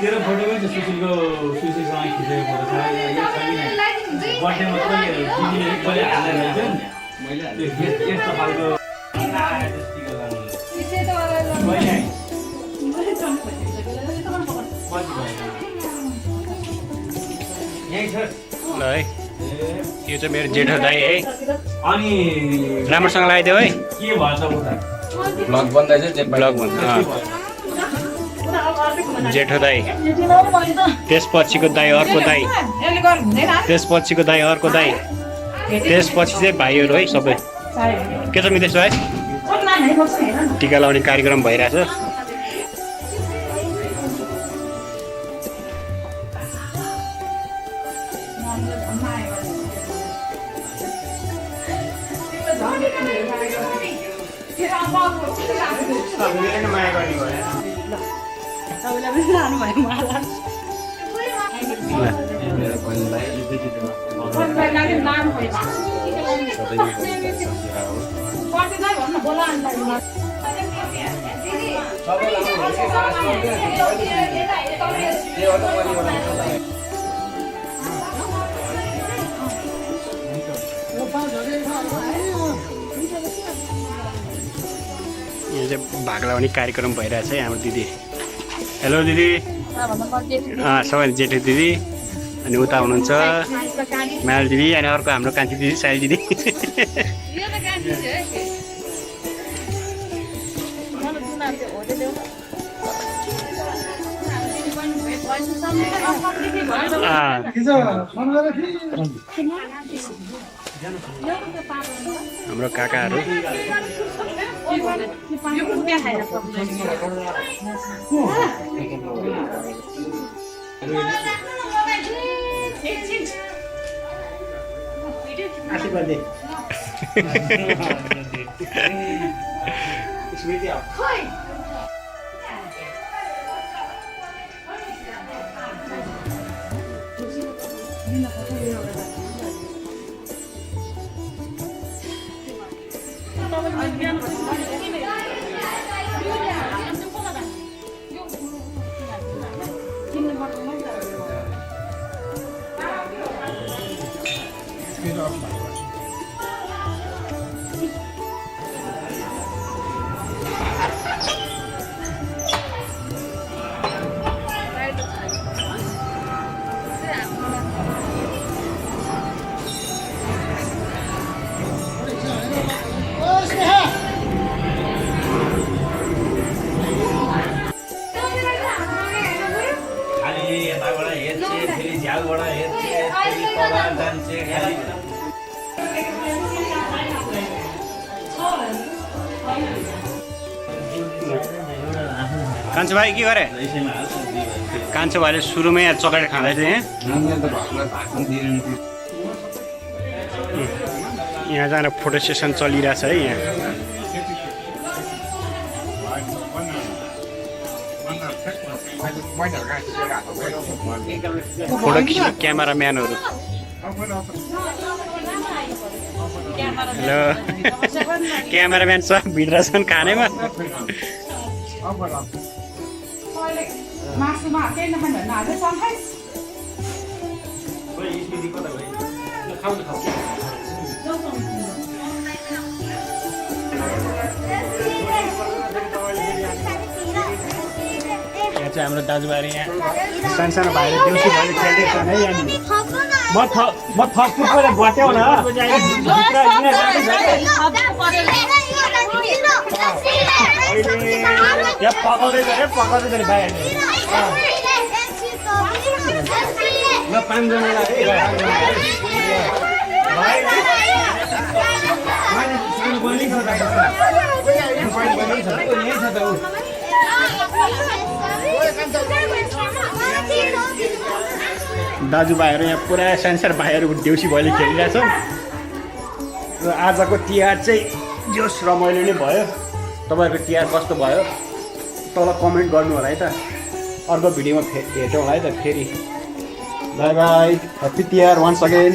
तेरो फोटो पनि सुशीलको सुशीलसँग खिचेको फोटो छ यो छैन बर्थडेमा पनि दिदीले एकपल्ट हालेर रहेछ नि मैले यस्तो खालको ल है यो चाहिँ मेरो जेठो दाइ है अनि राम्रोसँग लगाइदेऊ है के भन्छ उता ब्लग बन्दैछ ब्लग भन्दा जेठो दाइ त्यसपछिको दाइ अर्को दाइ त्यसपछिको दाइ अर्को दाइ त्यसपछि चाहिँ भाइहरू है सबै के छ मितेश भाइ टिका लगाउने कार्यक्रम भइरहेछ यहाँ चाहिँ भाग लगाउने कार्यक्रम भइरहेछ है हाम्रो दिदी हेलो दिदी सबै जेठो दिदी अनि उता हुनुहुन्छ माल दिदी अनि अर्को हाम्रो कान्छी दिदी साइल दिदी हाम्रो काकाहरू कान्छो भाइ के गरे कान्छो भाइले सुरुमै यहाँ चकलेट खाँदैछ यहाँ जान फोटो सेसन चलिरहेछ है यहाँ फोटो खिच्ने क्यामेराम्यानहरू हेलो क्यामेराम्यान सब भित्र छन् खानेमा यहाँ चाहिँ हाम्रो दाजुभाइ यहाँ सानो सानो भाइले देउसी भैलो खेल्दै छन् है यहाँनिर म थप्छु पहिला बट्याउ न यहाँ पकाउँदैछ अरे पकाउँदैछ अरे भाइहरूले ल 5 जनालाई दाजुभाइहरू यहाँ पुरा सानसानो भाइहरूको देउसी भैलो खेलिरहेछन् र आजको तिहार चाहिँ जोस रमाइलो नै भयो तपाईँहरूको तिहार कस्तो भयो तल कमेन्ट गर्नु होला है त। अर्को भिडियोमा भेटौँ होला है त फेरि। Bye bye, happy Tihar once again.